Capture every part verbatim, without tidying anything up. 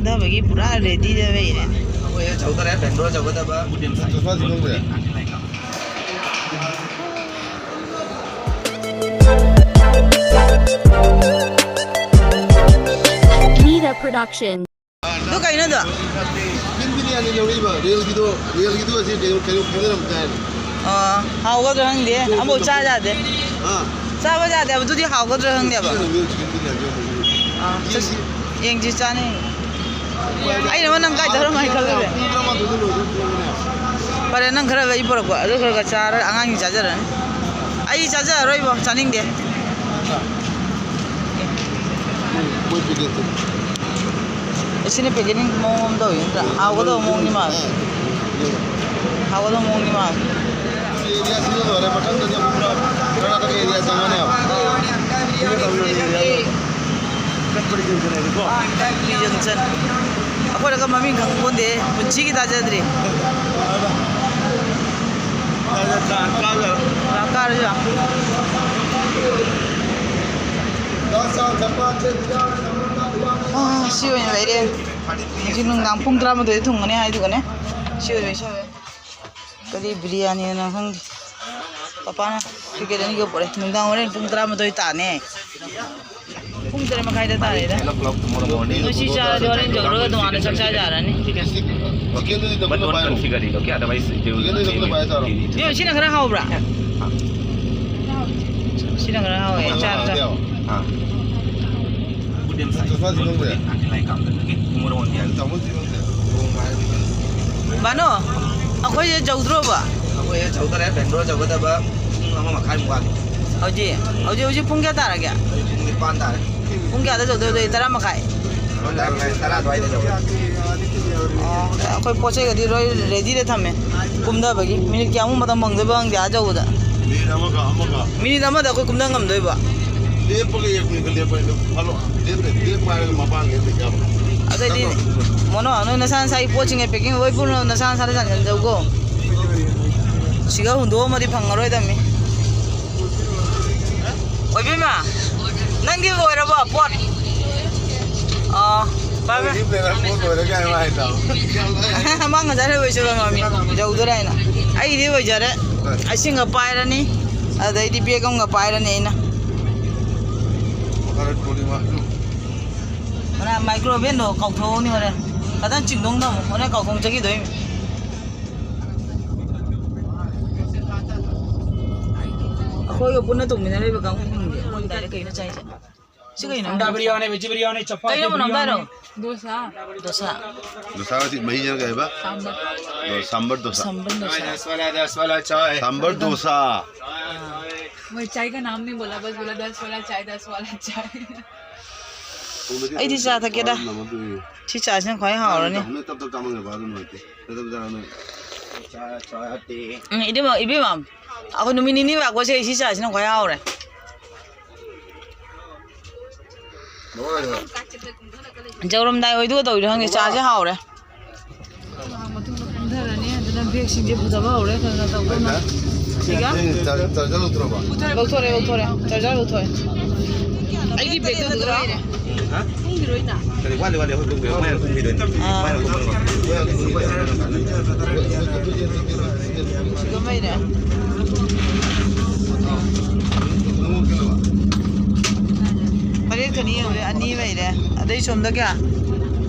ꯊꯕꯒꯤ ꯄꯨꯔꯥ ꯔꯦꯗꯤꯗ ꯂꯩꯔꯦ꯫ ꯑꯩꯈꯣꯏ ꯌꯧꯗꯣꯔꯦ, ꯕꯦꯡꯒ꯭ꯂꯣꯔ ꯌꯧꯒꯗꯕ꯫ ꯆꯣꯊꯥ ꯁꯤ ꯅꯪꯁꯦ? Nida Production. ꯑꯗꯨ ꯀꯩꯅꯣꯗꯣ? ꯆꯤꯛꯀꯟ ꯕꯤꯔꯌꯥꯅꯤ ꯂꯧꯔꯛꯏꯕ, ꯔꯦꯜꯒꯤꯗꯣ, ꯔꯦꯜꯒꯤꯗꯣ ꯑꯁꯤ ꯀꯩꯅꯣ, ꯀꯩꯅꯣ ꯈꯪꯅꯔꯝ ꯇꯥꯏꯅꯦ꯫ ꯑꯣ, ꯍꯥꯎꯒꯗ꯭ꯔꯥ ꯈꯪꯗꯦ, ꯑꯃꯐꯥꯎ ꯆꯥ ꯌꯥꯗꯦ꯫ ꯑꯥ꯫ ꯆꯥꯕ ꯌꯥꯗꯦ ꯍꯥꯏꯕꯗꯨꯗꯤ ꯍꯥꯎꯒꯗ꯭ꯔꯥ ꯈꯪꯗꯦꯕ꯫ ꯆꯤꯛꯀꯟ ꯆꯤꯛꯀꯟ ꯕꯤꯔꯌꯥꯅꯤ ꯑꯃ ꯂꯧꯔꯛꯏ꯫ ꯑꯥ, ꯌꯦꯡꯁꯤ꯫ ꯌꯦꯡꯁꯤ, ꯆꯥꯅꯤꯡꯉꯤ꯫ ꯑꯩꯅ ꯑꯃ ꯅꯪ ꯀꯥꯏ ꯆꯠꯈ꯭ꯔꯃꯣ ꯍꯥꯏ ꯈꯜꯂꯨꯔꯦ꯫ ꯄꯨꯡ ꯇꯔꯥꯃꯥꯊꯣꯏꯗ ꯂꯣꯏꯗꯣꯏ ꯄꯣꯠꯅꯤꯅꯦ꯫ ꯐꯔꯦ, ꯅꯪ ꯈꯔ ꯂꯩ ꯄꯨꯔꯛꯄ, ꯑꯗꯨ ꯈꯔ ꯈꯔ ꯆꯥꯔ ꯑꯉꯥꯡꯁꯤꯡ ꯆꯥꯖꯔꯅꯤ꯫ ꯑꯩ ꯆꯥꯖꯔꯔꯣꯏꯕꯣ, ꯆꯥꯅꯤꯡꯗꯦ꯫ ꯃꯣꯏ ꯄꯦꯀꯦꯠꯇꯨ꯫ ꯑꯁꯤꯅ ꯄꯦꯀꯦꯠꯅꯤꯡ ꯃꯑꯣꯡ ꯑꯃ ꯇꯧꯋꯤ ꯅꯠꯇ꯭ꯔꯥ? ꯍꯥꯎꯒꯗꯧꯕ ꯃꯑꯣꯡꯗꯤ ꯃꯥꯜꯂꯦ꯫ ꯍꯥꯎꯒꯗꯧꯕ ꯃꯑꯣꯡꯗꯤ ꯃꯥꯜꯂꯦ꯫ ꯑꯦꯔꯤꯌꯥ ꯁꯤꯅ ꯂꯣꯏꯔꯦ, ꯃꯊꯪꯗꯗꯤ ꯑꯃꯨꯛ ꯄꯨꯔꯥ ꯀꯔꯅꯥꯇꯀꯥ ꯑꯦꯔꯤꯌꯥ ꯆꯪꯉꯅꯦꯕ꯫ ꯁꯤꯅ ꯇꯥꯃꯤꯜ ꯅꯥꯗꯨ ꯑꯦꯔꯤꯌꯥ ꯂꯣꯏꯔꯦ꯫ ꯆꯠꯄꯗꯤ ꯆꯪꯁꯤꯜꯂꯛꯑꯦꯕꯀꯣ꯫ ꯀꯔꯤ ꯖꯪꯁꯟ? ꯑꯩꯈꯣꯏꯅꯒ ꯃꯃꯤꯡ ꯈꯪꯄꯣꯟꯗꯦ, ꯄꯨꯟꯁꯤꯒꯤ ꯇꯥꯖꯗ꯭ꯔꯤ꯫ ꯀꯥꯔꯁꯨ ꯌꯥꯝ꯫ ꯑꯥ, ꯁꯤ ꯑꯣꯏꯅ ꯂꯩꯔꯦ꯫ ꯍꯧꯖꯤꯛ ꯅꯨꯡꯗꯥꯡ ꯄꯨꯡ ꯇꯔꯥꯃꯥꯊꯣꯏꯗ ꯊꯨꯡꯒꯅꯤ ꯍꯥꯏꯗꯨꯒꯅꯦ꯫ ꯁꯤ ꯑꯣꯏꯅ ꯂꯩꯁꯜꯂꯦ꯫ ꯀꯔꯤ ꯕꯤꯔꯌꯥꯅꯤꯅꯣ ꯈꯪꯗꯦ꯫ ꯄꯄꯥꯅ ꯄꯦꯀꯦꯠ ꯑꯅꯤꯒ ꯄꯨꯔꯛꯑꯦ꯫ ꯅꯨꯡꯗꯥꯡ ꯋꯥꯏꯔꯝ ꯄꯨꯡ ꯇꯔꯥꯃꯥꯊꯣꯏ ꯇꯥꯅꯦ꯫ ꯄꯨꯡ ꯇꯔꯦꯠ ꯃꯈꯥꯏꯗ ꯇꯥꯔꯦꯗ꯫ Ten o'clock tomorrow morning. ꯉꯁꯤ ꯆꯥꯔꯗꯤ ꯍꯣꯔꯦꯟ ꯌꯧꯔꯒ ꯇꯣꯉꯥꯟꯅ ꯆꯥꯛ ꯆꯥ ꯌꯥꯔꯅꯤ꯫ But don't configure it, okay? Otherwise, they will ꯏꯕꯦꯝ, ꯁꯤꯅ ꯈꯔ ꯍꯥꯎꯕ꯭ꯔꯥ? ꯁꯤꯅ ꯈꯔ ꯍꯥꯎꯋꯦ, ꯆꯥꯔ ꯆꯥꯔ꯫ ꯑꯥ꯫ ꯆꯥꯃꯁ ꯂꯧꯕ ꯌꯥꯏ꯫ ꯇꯥꯃꯣ, ꯁꯤ ꯂꯧꯁꯦ꯫ ꯕꯥꯅꯣ, ꯑꯩꯈꯣꯏꯁꯦ ꯌꯧꯗ꯭ꯔꯣꯕ? ꯑꯩꯈꯣꯏ ꯍꯦꯛ ꯌꯧꯗꯣꯔꯦ, ꯕꯦꯡꯒ꯭ꯂꯣꯔ ꯌꯧꯒꯗꯕ ꯄꯨꯡ ꯑꯃ ꯃꯈꯥꯏꯃꯨꯛ ꯋꯥꯠꯂꯤ꯫ ꯍꯧꯖꯤꯛ, ꯍꯧꯖꯤꯛ, ꯍꯧꯖꯤꯛ ꯄꯨꯡ ꯀꯌꯥ ꯇꯥꯔꯒꯦ? ꯍꯧꯖꯤꯛ ꯄꯨꯡ ꯅꯤꯄꯥꯟ ꯇꯥꯔꯦ꯫ ꯄꯨꯡ ꯀꯌꯥꯗ ꯌꯧꯗꯣꯏꯕ? ꯇꯔꯥ ꯃꯈꯥꯏ? ꯇꯔꯥ ꯃꯈꯥꯏ, ꯇꯔꯥ ꯑꯗꯨꯋꯥꯏꯗ ꯌꯧꯔꯦ꯫ ꯑꯣ, ꯑꯩꯈꯣꯏ ꯄꯣꯠ ꯆꯩꯒꯗꯤ ꯂꯣꯏ ꯔꯦꯗꯤꯗ ꯊꯝꯃꯦ꯫ ꯀꯨꯝꯊꯕꯒꯤ ꯃꯤꯅꯤꯠ ꯀꯌꯥꯃꯨꯛ ꯃꯇꯝ ꯐꯪꯗꯣꯏꯕ ꯈꯪꯗꯦ ꯑꯥ ꯌꯧꯕꯗ꯫ ꯃꯤꯅꯤꯠ ꯑꯃꯒ, ꯑꯃꯒ꯫ ꯃꯤꯅꯤꯠ ꯑꯃꯗ ꯑꯩꯈꯣꯏ ꯀꯨꯝꯊ ꯉꯝꯗꯣꯏꯕ? ꯂꯦꯞꯄꯒ ꯌꯦꯡꯕꯅꯤꯗ, ꯂꯦꯞꯄ ꯍꯥꯏꯗꯣ ꯐꯠꯂꯣ꯫ ꯂꯦꯞꯄ, ꯂꯦꯞꯄ ꯍꯥꯏꯔꯒ ꯃꯄꯥꯟ ꯂꯦꯞꯄ ꯌꯥꯕ꯭ꯔꯣ? ꯑꯗꯩꯗꯤ, ꯅꯠꯇ꯭ꯔꯣ? ꯃꯣꯅꯣ, ꯅꯣꯏ ꯅꯁꯥ ꯅꯁꯥꯒꯤ ꯄꯣꯠꯁꯤꯡ ꯄꯦꯀꯤꯡ ꯂꯣꯏ ꯄꯨꯅ ꯅꯁꯥ ꯅꯁꯥꯗ ꯆꯥꯟꯁꯤꯟꯖꯧꯀꯣ꯫ ꯁꯤꯒ ꯍꯨꯟꯗꯣꯛꯑꯝꯃꯗꯤ ꯐꯪꯉꯔꯣꯏꯗꯕꯅꯤ꯫ ꯑꯣꯏꯕꯤꯃ, ꯅꯪꯒꯤ ꯑꯣꯏꯔꯕꯣ ꯄꯣꯠ? ꯑꯥ, ꯃꯥ ꯉꯁꯥꯏ ꯂꯣꯏꯁꯤꯜꯂꯝꯃꯝꯃꯤ꯫ ꯌꯧꯗꯣꯔꯦ ꯍꯥꯏꯅ꯫ ꯑꯩꯒꯤꯗꯤ ꯑꯣꯏꯖꯔꯦ꯫ ꯑꯁꯤꯡꯒ ꯄꯥꯏꯔꯅꯤ꯫ ꯑꯗꯩꯗꯤ ꯕꯦꯒ ꯑꯃꯒ ꯄꯥꯏꯔꯅꯤ ꯑꯩꯅ꯫ ꯃꯅꯥ ꯃꯥꯏꯀ꯭ꯔꯣ ꯑꯣꯚꯦꯟꯗꯣ ꯀꯥꯎꯊꯣꯛꯍꯧꯅꯤ ꯍꯣꯔꯦꯟ꯫ ꯐꯖꯅ ꯆꯤꯡꯗꯣꯛꯅꯕ ꯍꯣꯔꯦꯟ ꯀꯥꯎꯊꯣꯛ ꯆꯠꯈꯤꯗꯣꯏꯅꯤ꯫ ꯑꯩꯈꯣꯏꯒ ꯄꯨꯟꯅ ꯇꯧꯃꯤꯟꯅꯔꯤꯕ ꯀꯥꯡꯕꯨꯁꯤꯡꯁꯦ ꯃꯣꯏ ꯗꯥꯏꯔꯦꯛ ꯀꯩꯅꯣ ꯆꯥꯏꯁꯦ? ꯁꯤ ꯀꯩꯅꯣ? अंडा बिरयानी, वेज बिरयानी, चपाती ꯀꯩꯅꯣ ꯃꯅꯝ ꯇꯥꯏꯔꯣ? बिरयानी। डोसा। डोसा। डोसा का चीज वही जगह है बा? सांबर। तो सांबर डोसा। सांबर डोसा। दस वाला, दस वाला चाय। सांबर डोसा। वही चाय का नाम नहीं बोला, बस बोला, "दस वाला चाय, दस वाला चाय।" ꯑꯩꯗꯤ ꯆꯥ ꯊꯛꯀꯦꯗ꯫ ꯁꯤ ꯆꯥꯁꯤꯅ ꯈ꯭ꯋꯥꯏ ꯍꯥꯎꯔꯅꯤ꯫ ꯇꯞ ꯇꯞ ꯆꯥꯃꯟꯈ꯭ꯔꯦ, ꯕꯥꯗꯨ ꯅꯨꯡꯉꯥꯏꯇꯦ꯫ ꯇꯞ ꯇꯞ ꯆꯥꯔꯅ꯫ ꯎꯝ, ꯏꯕꯦꯝꯃ, ꯏꯕꯦꯝꯃ, ꯑꯩꯈꯣꯏ ꯅꯨꯃꯤꯠ ꯅꯤꯅꯤ ꯂꯥꯛꯄꯁꯦ ꯁꯤ ꯆꯥꯁꯤꯅ ꯈ꯭ꯋꯥꯏ ꯍꯥꯎꯔꯦ꯫ ꯖꯧꯔꯝꯗꯥꯏ ꯑꯣꯏꯗꯨꯒ ꯇꯧꯔꯤꯔ ꯈꯪꯗꯦ, ꯆꯥꯁꯦ ꯍꯥꯎꯔꯦ꯫ ꯃꯇꯨꯡꯗ ꯀꯨꯝꯊꯔꯅꯤ, ꯑꯗꯨꯅ ꯕꯦꯒꯁꯤꯡꯁꯦ ꯄꯨꯊꯕ ꯍꯧꯔꯦ, ꯈꯔ ꯈꯔ ꯇꯧꯗꯅ꯫ ꯁꯤꯒ ꯆꯥꯔꯖꯔ ꯂꯧꯊꯣꯔꯛꯑꯕ? ꯂꯧꯊꯣꯔꯦ, ꯂꯧꯊꯣꯔꯦ, ꯆꯥꯔꯖꯔ ꯂꯧꯊꯣꯔꯦ꯫ ꯑꯩꯒꯤ ꯕꯦꯒꯇꯣ ꯑꯗꯨꯗ ꯂꯩꯔꯦ꯫ ꯍꯥ? ꯀꯔꯤ ꯋꯥꯠꯂꯤ, ꯋꯥꯠꯂꯤ, ꯑꯩꯈꯣꯏ ꯀꯨꯝꯈꯤꯔꯣꯏ, ꯃꯣꯏꯅ ꯀꯨꯝꯈꯤꯗꯣꯏꯅꯤ꯫ ꯑꯥ꯫ ꯃꯣꯏꯅ ꯀꯨꯝꯈꯤꯔꯣꯏ꯫ ꯁꯤꯒ ꯂꯩꯔꯦ꯫ ꯇꯔꯦꯠꯀ ꯑꯅꯤ ꯌꯧꯔꯦ, ꯑꯅꯤ ꯂꯩꯔꯦ꯫ ꯑꯗꯩ ꯁꯣꯝꯗ ꯀꯌꯥ?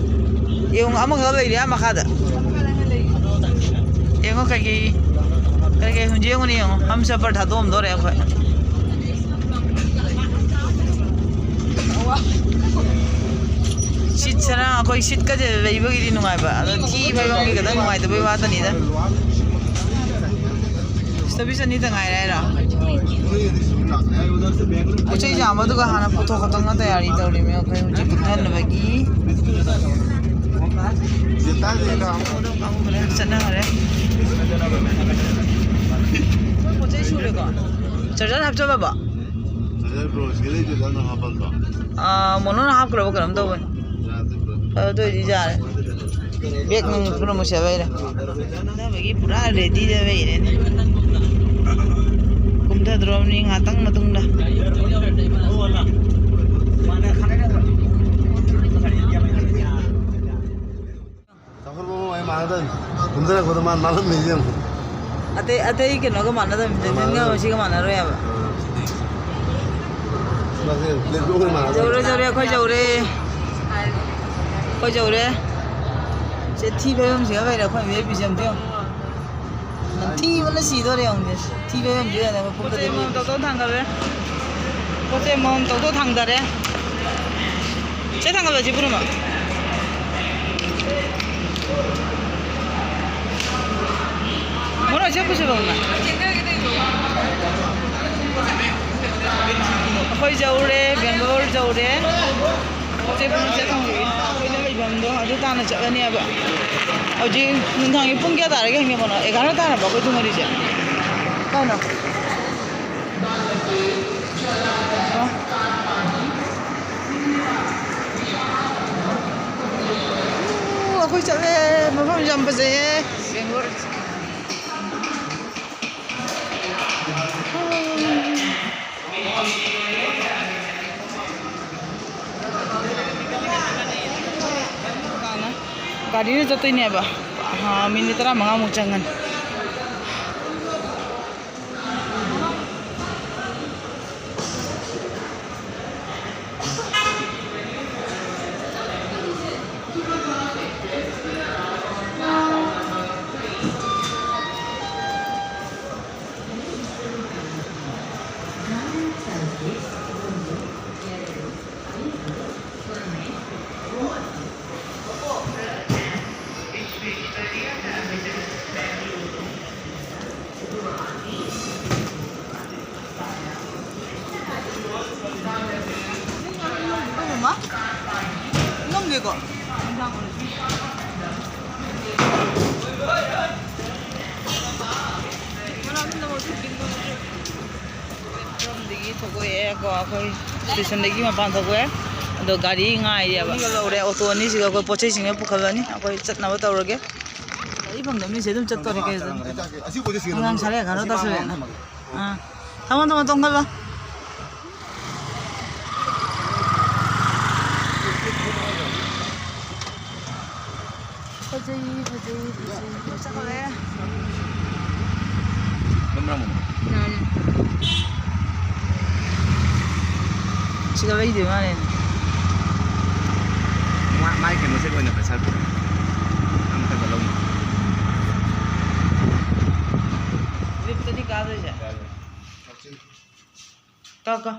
ꯌꯦꯡꯉꯨ, ꯑꯃꯈꯛ ꯂꯩꯔꯦ ꯑꯥ ꯃꯈꯥꯗ꯫ ꯌꯦꯡꯉꯣ ꯀꯩꯀꯩ, ꯀꯩꯀꯩ ꯍꯨꯟꯖꯦꯛ ꯌꯦꯡꯉꯨꯅꯦ ꯌꯦꯡꯉꯣ꯫ ꯍꯝꯁꯐꯔ ꯊꯥꯗꯣꯛꯑꯝꯗꯣꯔꯦ ꯑꯩꯈꯣꯏ꯫ ꯁꯤꯠ ꯁꯔꯥ ꯑꯩꯈꯣꯏ ꯁꯤꯠꯀꯁꯦ ꯂꯩꯕꯒꯤꯗꯤ ꯅꯨꯡꯉꯥꯏꯕ, ꯑꯗꯣ ꯊꯤ ꯐꯥꯏꯕꯝꯒꯤ ꯈꯤꯇꯪ ꯅꯨꯡꯉꯥꯏꯇꯕꯩ ꯋꯥꯇꯅꯤꯗ꯫ ꯁꯤꯇꯕꯤ ꯆꯅꯤꯗ ꯉꯥꯏꯔꯦ ꯍꯥꯏꯔꯣ? ꯄꯣꯠ ꯆꯩ ꯌꯥꯝꯕꯗꯨꯒ ꯍꯥꯟꯅ ꯄꯨꯊꯣꯛ ꯈꯣꯠꯇꯣꯛꯅ ꯇꯌꯥꯔꯤ ꯇꯧꯔꯤꯃꯤ ꯑꯩꯈꯣꯏ ꯍꯧꯖꯤꯛ ꯀꯨꯝꯊꯅꯕꯒꯤ꯫ ꯆꯠꯅꯈ꯭ꯔꯦ꯫ ꯄꯣꯠ ꯆꯩ ꯁꯨꯔꯦꯀꯣ? ꯆꯥꯔꯖꯔ ꯍꯥꯞꯆꯜꯂꯕꯣ? ꯆꯥꯔꯖꯔ ꯕ꯭ꯔꯣ, ꯁꯤ ꯂꯩꯇꯦꯗ, ꯅꯪ ꯍꯥꯞꯄꯝꯗ꯭ꯔꯣ? ꯑꯥ, ꯃꯣꯅꯣꯅ ꯍꯥꯞꯈ꯭ꯔꯕ ꯀꯩꯅꯣꯝ ꯇꯧꯕꯅꯤ꯫ ꯌꯥꯗꯦ ꯕ꯭ꯔꯣ꯫ ꯑꯗꯨ ꯑꯣꯏꯗꯤ ꯌꯥꯔꯦ꯫ ꯕꯦꯛ ꯅꯨꯡ ꯄꯨꯝꯅꯃꯛ ꯁꯦꯕ ꯍꯩꯔꯦ꯫ ꯀꯨꯝꯊꯕꯒꯤ ꯄꯨꯔꯥ ꯔꯦꯗꯤꯗ ꯂꯩꯔꯦꯅꯦ꯫ ꯀꯨꯝꯊꯗ꯭ꯔꯣꯕꯅꯤ ꯉꯥꯛꯇꯪ ꯃꯇꯨꯡꯗ꯫ ꯀꯨꯝꯊꯔꯛꯄꯗ ꯃꯥ ꯅꯥꯜꯂꯝꯃꯤꯁꯦ ꯌꯦꯡꯉꯨ꯫ ꯑꯇꯩ, ꯑꯇꯩ ꯀꯩꯅꯣꯒ ꯃꯥꯟꯅꯗꯕꯅꯤ, ꯃꯥꯟꯅꯗꯕꯅꯤ꯫ ꯖꯦꯟꯖꯟꯒ ꯃꯁꯤꯒ ꯃꯥꯟꯅꯔꯣꯏ ꯍꯥꯏꯕ꯫ ꯑꯥ꯫ ꯃꯥꯁꯦ ꯄ꯭ꯂꯦꯠ ꯂꯣꯏ ꯃꯥꯟꯅꯗꯕꯅꯤ꯫ ꯌꯧꯔꯦ, ꯌꯧꯔꯦ, ꯑꯩꯈꯣꯏ ꯌꯧꯔꯦ꯫ ꯑꯩꯈꯣꯏ ꯌꯧꯔꯦ꯫ ꯁꯦ ꯊꯤ ꯐꯥꯏꯕꯝꯁꯤꯒ ꯂꯩꯔꯦ ꯑꯩꯈꯣꯏ ꯚꯤ ꯑꯥꯏ ꯄꯤꯁꯦ ꯑꯝꯇ ꯌꯦꯡꯉꯨ꯫ ꯅꯝꯊꯤꯕꯅ ꯁꯤꯗꯣꯔꯦ ꯌꯦꯡꯉꯨꯅꯦ꯫ ꯊꯤ ꯐꯥꯏꯕꯝꯁꯤꯒ ꯌꯦꯡꯉꯨꯅꯦ, ꯑꯩꯈꯣꯏ ꯄꯨꯛꯇ ꯄꯣꯠ ꯆꯩ ꯑꯃꯃꯝ ꯇꯧꯊꯣꯛ ꯊꯥꯡꯒꯠꯂꯦ꯫ ꯄꯣꯠ ꯆꯩ ꯑꯃꯃꯝ ꯇꯧꯊꯣꯛ ꯊꯥꯡꯗꯔꯦ꯫ ꯁꯦ ꯊꯥꯡꯒꯠꯂꯁꯤ ꯄꯨꯝꯅꯃꯛ꯫ ꯃꯔꯣꯏ ꯁꯦ ꯄꯨꯁꯤꯜꯂꯛꯑꯣꯅ꯫ ꯑꯩꯈꯣꯏ ꯌꯧꯔꯦ, ꯕꯦꯡꯒꯂꯣꯔ ꯌꯧꯔꯦ꯫ ꯄꯣꯠ ꯆꯩ ꯄꯨꯝꯅꯃꯛ ꯁꯦ ꯊꯝꯃꯒꯦ꯫ ꯑꯩꯈꯣꯏꯅ ꯂꯩꯐꯝꯗꯣ ꯑꯗꯨ ꯇꯥꯟꯅ ꯆꯠꯂꯅꯦꯕ꯫ ꯍꯧꯖꯤꯛ ꯅꯨꯡꯗꯥꯡꯒꯤ ꯄꯨꯡ ꯀꯌꯥ ꯇꯥꯔꯒꯦ ꯍꯪꯒꯦ ꯀꯩꯅꯣ? ꯑꯦꯒꯥꯔꯣ ꯇꯥꯔꯕ ꯑꯩꯈꯣꯏ ꯊꯨꯡꯉꯔꯤꯁꯦ? ꯀꯩꯅꯣ? ꯑꯣ, ꯑꯩꯈꯣꯏ ꯆꯠꯂꯦ꯫ ꯃꯐꯝꯁꯦ ꯌꯥꯝ ꯐꯖꯩꯌꯦ꯫ ꯕꯦꯡꯒ꯭ꯂꯣꯔ꯫ ꯒꯥꯔꯤꯅ ꯆꯠꯇꯣꯏꯅꯦꯕ꯫ ꯑꯍꯥ, ꯃꯤꯅꯤꯠ ꯇꯔꯥꯃꯉꯥꯃꯨꯛ ꯆꯪꯉꯅꯤ꯫ ꯃꯃꯥ? ꯅꯝꯗꯦꯀꯣ? ꯃꯔꯛꯇ ꯃꯣꯏ ꯁꯣꯄꯤꯡ ꯃꯣꯜꯁꯦ꯫ ꯃꯐꯝꯗꯒꯤ ꯊꯣꯛꯂꯛꯑꯦꯀꯣ, ꯑꯩꯈꯣꯏ ꯁ꯭ꯇꯦꯁꯟꯗꯒꯤ ꯃꯄꯥꯟ ꯊꯣꯛꯂꯛꯑꯦ꯫ ꯑꯗꯣ ꯒꯥꯔꯤ ꯉꯥꯏꯔꯦꯕ꯫ ꯑꯅꯤꯒ ꯂꯧꯔꯦ, ꯑꯣꯇꯣ ꯑꯅꯤꯁꯤꯒ ꯑꯩꯈꯣꯏ ꯄꯣꯠ ꯆꯩꯁꯤꯡꯁꯦ ꯄꯨꯈꯠꯂꯅꯤ꯫ ꯑꯩꯈꯣꯏ ꯆꯠꯅꯕ ꯇꯧꯔꯒꯦ꯫ ꯒꯥꯔꯤ ꯐꯪꯗꯕ ꯃꯤꯁꯦ ꯑꯗꯨꯝ ꯆꯠꯇꯣꯔꯦ ꯀꯩꯅꯣ꯫ ꯑꯉꯥꯡ ꯁꯥꯔꯦ, ꯀꯩꯅꯣ ꯇꯧꯁꯜꯂꯦ꯫ ꯑꯥ꯫ ꯊꯝꯃꯣ, ꯊꯝꯃꯣ, ꯇꯣꯡꯈꯠꯂꯣ꯫ ꯐꯖꯩ, ꯐꯖꯩ, ꯐꯖꯩ, ꯐꯖꯩ꯫ ꯆꯠꯈ꯭ꯔꯦ꯫ ꯃꯝꯔꯝꯃꯣ꯫ ꯌꯥꯔꯦ꯫ ꯁꯤꯗ ꯂꯩꯗꯣꯏ ꯃꯥꯜꯂꯦ꯫ ꯃꯥ-, ꯃꯥꯏ ꯀꯩꯅꯣꯁꯦ ꯑꯣꯏꯅ ꯄꯩꯁꯥ ꯄꯤꯔꯣ꯫ ꯅꯪ ꯃꯊꯛꯇ ꯂꯧꯅꯤ꯫ ꯂꯤꯐꯇꯅꯤ ꯀꯥꯗꯣꯏꯁꯦ꯫ ꯀꯥꯎ, ꯀꯥꯎ꯫